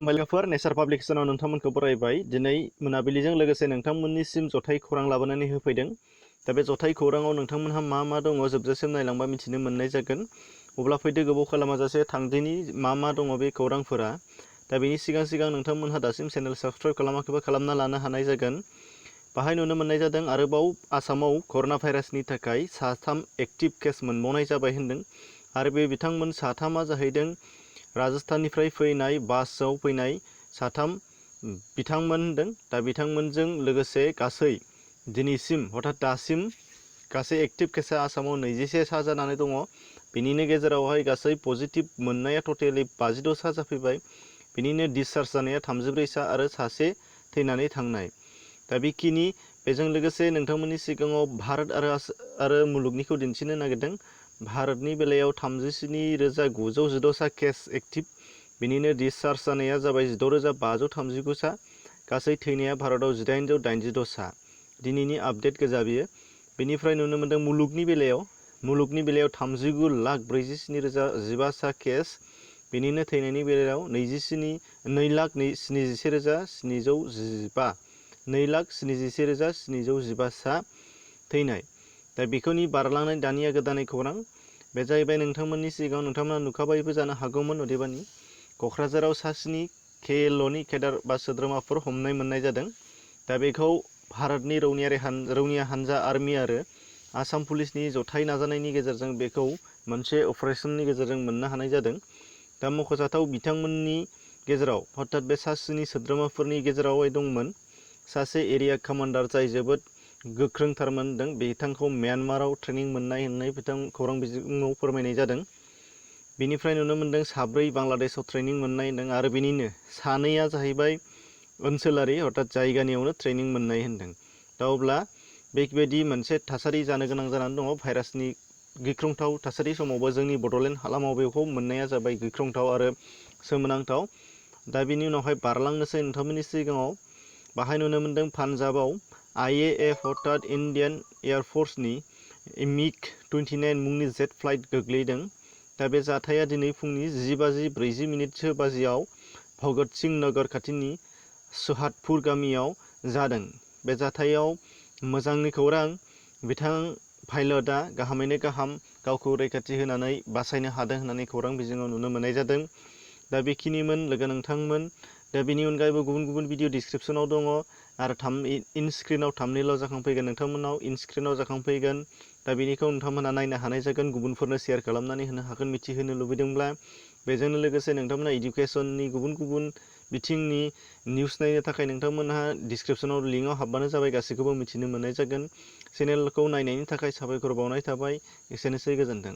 माइलफोर नेचार पाब्लिकेशनाव नोंथांमोनखौ बरायबाय। दिनै मोनाबिलिजों लोगोसे नोंथांमोननिसिम जथाय खौरां लाबोनानै होफैदों। दा बे जथाय खौराङाव नोंथांमोनहा मा दङ जोबजासिम नायलांबा मिथिनो मोननाय जागोन। अब्ला फैदो गोबाव खालामाजासे थांदिनि मा दङ बे खौरांफोरा। दा बेनि सिगां नोंथांमोनहा दासिम चेनेल साबस्क्राइब खालामाखैबा खालामना लानो हानाय जागोन। बाहाय नुनो मोननाय जादों आरोबाव आसामाव कर'ना भाइरासनि थाखाय 3 एक्टिभ केस मोनबावनाय जाबाय होनदों। आरो बे बिथांमोन 3 जाहैदों राजस्थाननिफ्राय फैनाय बासआव फैनाय 3 बिथांमोन होनदों। दा बिथांमोनजों लोगोसे गासै दिनैसिम हथात दासिम गासै एक्टिभ केसा आसामाव 21 जानानै दङ। बेनिनो गेजेरावहाय गासै पजिटिभ मोननाया टटेलि 52 जाफैबाय। बेनिनो डिसचार्ज जानाया 34 आरो सासे थैनानै थांनाय। दा बेखिनि बेजों लोगोसे नोंथांमोननि सिगाङाव भारत आरो मुलुगनिखौ दिन्थिनो नागिरदों। भारतनि बेलायाव 37,916 केस एक्टिभ। बेनिनो डिसचार्ज जानाया जाबाय 16,539 गासै थैनाया भारतआव 1886 दिनैनि आपडेट गोजा बियो। बेनिफ्राय नुनो मोनदों मुलुगनि बेलायाव 39,47,015 केस। बेनिनो थैनायनि बेलायाव 2,71,715 2,71,715 थैनाय। दा बेखौनि बारलांनाय दानिया गोदानै खौरां बे जाहैबाय नोंथांमोननि सिगाङाव नोंथांमोना नुखाबायबो जानो हागौमोन। अदेबानि क'क्राझाराव सास्नि केएलअनि केडार बा सोद्रोमाफोर हमनाय मोननाय जादों। दा बेखौ भारतनि रौनिया हान्जा आर्मि आरो आसाम पुलिसनि जथाय नाजानायनि गेजेरजों बेखौ मोनसे अपारेशननि गेजेरजों मोननो हानाय जादों। दा मख'जाथाव बिथांमोननि गेजेराव हथात बे सास्नि सोद्रोमाफोरनि गेजेराव दंमोन सासे एरिया कमान्डार जाय जोबोद गोख्रोंथारमोन होनदों। बिथांखौ म्यानमाराव ट्रेनिं मोननाय होननाय खौरां बिजोङाव फोरमायनाय जादों। बेनिफ्राय नुनो मोनदों 4 बांलादेशआव ट्रेनिं मोननाय होनदों आरो बेनिनो 2 जाहैबाय ओनसोलारि हथात जायगानियावनो ट्रेनिं मोननाय होनदों। दा अब्ला बेबायदि मोनसे थासारि जानो गोनां जानानै दङ। भाइरासनि गिख्रंथाव थासारि समावबो जोंनि बड'लेण्ड हालामाव बेखौ मोननाया जाबाय गिख्रंथाव आरो सोमोनांथाव। दा बेनि उनावहाय बारलांनोसै नोंथांमोननि सिगाङाव बाहाय नुनो मोनदों पान्जाबाव IAF हथात इण्डियान एयारफर्सनि MiG-29 मुंनि जेट फ्लाइट गोग्लैदों। दा बे जाथाया दिनै फुंनि 10:40 बाजियाव भगत सिंह नगर खाथिनि सुहादपुर गामियाव जादों। बे जाथायाव मोजांनि खौरां बिथां पाइलटआ गाहामैनो गाहाम गावखौ रैखाथि होनानै बासायनो हादों होननानै खौरां बिजोङाव नुनो मोननाय जादों। दा बेखिनिमोन लोगो नोंथांमोन। दा बेनि अनगायैबो गुबुन भिडिअ डिसक्रिपसनाव दङ आरो इनस्क्रिनाव थाम्बनेइलाव जाखांफैगोन नोंथांमोनाव इनस्क्रिनाव जाखांफैगोन। दा बेनिखौ नोंथांमोना नायनो हानाय जागोन। गुबुनफोरनो शेयार खालामनानै होनो हागोन मिथिहोनो लुबैदोंब्ला। बेजोंनो लोगोसे नोंथांमोना इडुकेसननि गुबुन बिथिंनि निउस नायनो थाखाय नोंथांमोनहा डिसक्रिपसनाव लिंकआव हाबबानो जाबाय। गासैखौबो मिथिनो मोननाय जागोन। चेनेलखौ नायनायनि थाखाय साबायखर बावनाय थाबाय। एसेनोसै गोजोन्थों।